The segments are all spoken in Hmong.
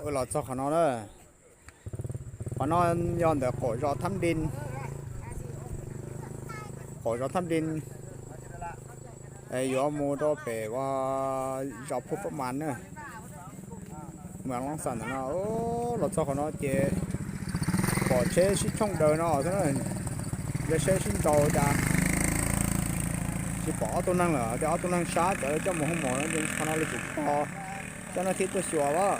Los txog qhov no na, qhov no yog ntawm qaum zos Thab Din, qaum zos Thab Din, yuav mus rau pem ua zos Phuj Pab Mas na, mas Loob Xas ntawm no. Los txog qhov no ces pom tsheb sib tshooj daws no xwb, yog seb sib nraus cas tsis pom ob tug neeg lawm, ces ob tug neeg sab cov coj mus hoo mos no ces qhov no lawv tsum tog coj no thiab tuaj xyuas lawm.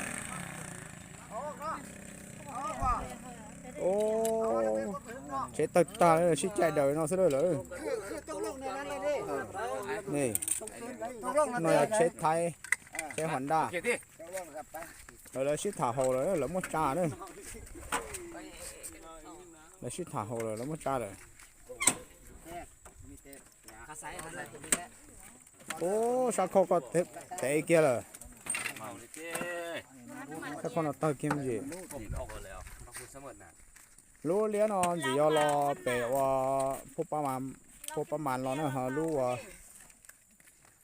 Tsheb tawg tag sib caij daws no xwb lawm. No yog tsheb Thaib, tsheb Honda. Lawv sib tham haum lawm, lawv muaj tsa na. Lawv sib tham haum lawm, lawv muaj tsa lawm. Ub, sab khauj koj tev kiag lawm. Sab khauj no tawg kiag me ntsis. Lub liab no ntxim yog los pem ua Phuj Pab Mas los na, ho lub ua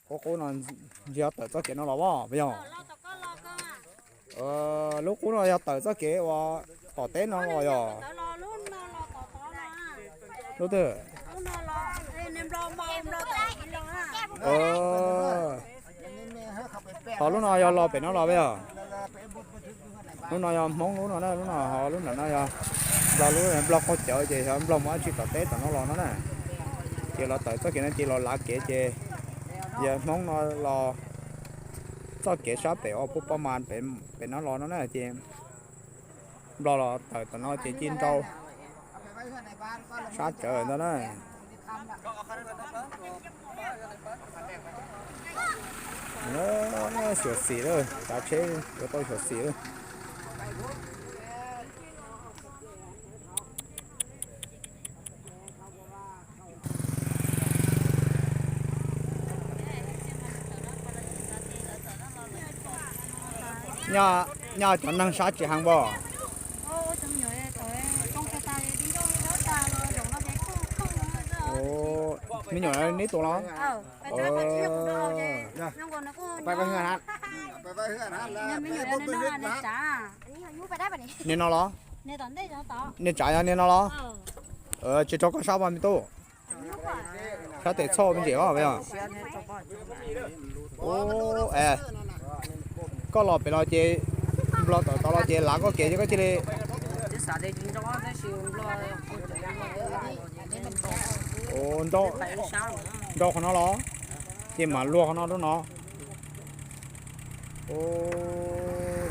qub qub no ntsis yog tawm txoj kev no los as puas yog? Lub qub no yog tawm txoj kev uas tom teb no los yog? Lub twg? Ho lub no yog los pem no los puas yog? Lub no yog Hmoob lub no na, lub no ho lub nram no yog Nplog lub, Nplog qaug cawv ces yog Nplog mus dab tsi tom teb tom no los no na. Ces los tawm txoj kev no ces los lav kev ces yog Hmoob no los txoj kev sab pem ua Phuj Pab Mas pem no los no na ces Nplog los tawm tom no ces ci nrau sab cawv ntag na. Xyuam xim lawm, tsav tsheb yuav tau xyuam xim lawm. Nyob cov neeg sab tsis heev npaum? Me nyuam neb tus los? Niag no los? Niag tsav yog niag no los? Tsis rau koj sab mas me tub. Sab tes txhoj me ntsis os. Koj los pem los ces Nplog tawm tod los ces lav koj kev ces koj cia li. Nrau qhov no los? Ces mam luag qhov no rau no.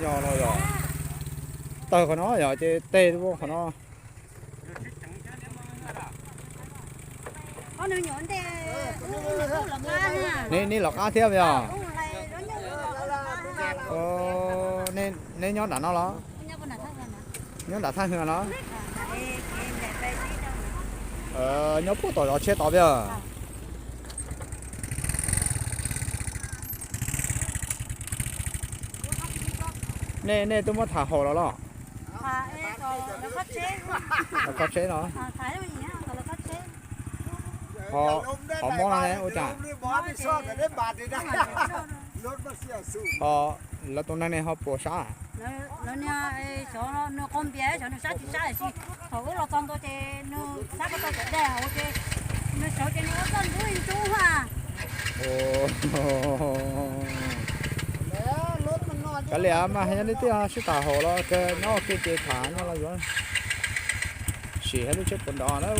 Yog los yog tawg qhov no yog ces teg qhov no. Neb los qab thiab yog? Neb nyob nram no los? Nyob nram thaj hwj los? Nyob puag tom zos tsheb tod yog? Nej, nej twb muab tham haum los los? Los kho tsheb no. Qhov mob no ne ua cas? Ho lawv tus neeg ne ho puas sab? Kav liam mas yog nej twb sib tham haum los kawg nyob ua ke ces tham no los yuav sim lub tsheb puas nrov na.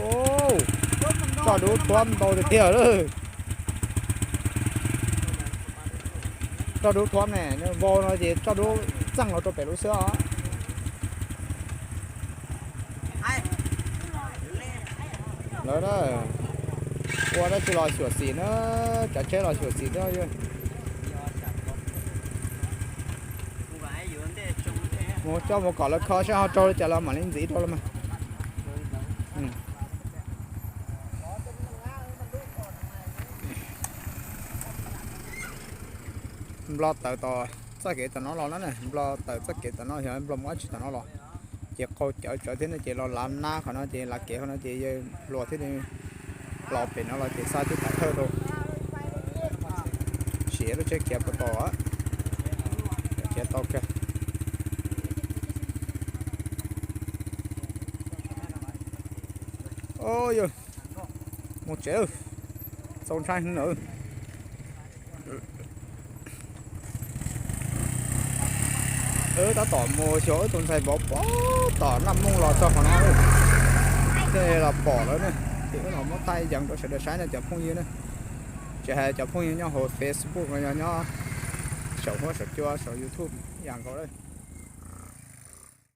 Toj dub thuab ntau tiag tiag lawm. Toj dub thuab ne, nws vau no ces toj dub txeej los rau pem lub xwb os. Lawv ua dab tsi los xyuam xim na, tsav tsheb los xyuam xim thiab. Mus coj mus kom lawv kho saib ho raug li cas los mam li ntxiv rau los mas. Nplog tawm tom txoj kev tom no los na, Nplog tawm txoj kev tom no yog Nplog mus dab tsi tom no los. Ces qaug cawv tsawv thiab no ces los lav nab qhov no ces lav kev qhov no ces yawg hluas thiab los pem no los ces xa tib tam thawj rau. Sim lub tsheb khiav puas tau, khiav tau kiag. Yog mus tsev, txaus ntshai heev na. Wb tab tom mus xyuas wb tus ntxhais vauv pem tom Naj Mooj los txog qhov no, thiaj los pom lawm ne. Ces wb los muab thaij yees rau sawv daws saib no cov phooj ywg ne. Tsis hais cov phooj ywg nyob hauv Facebook los yog nyob saum huab saum cua saum YouTube ib yam nkaus lawm.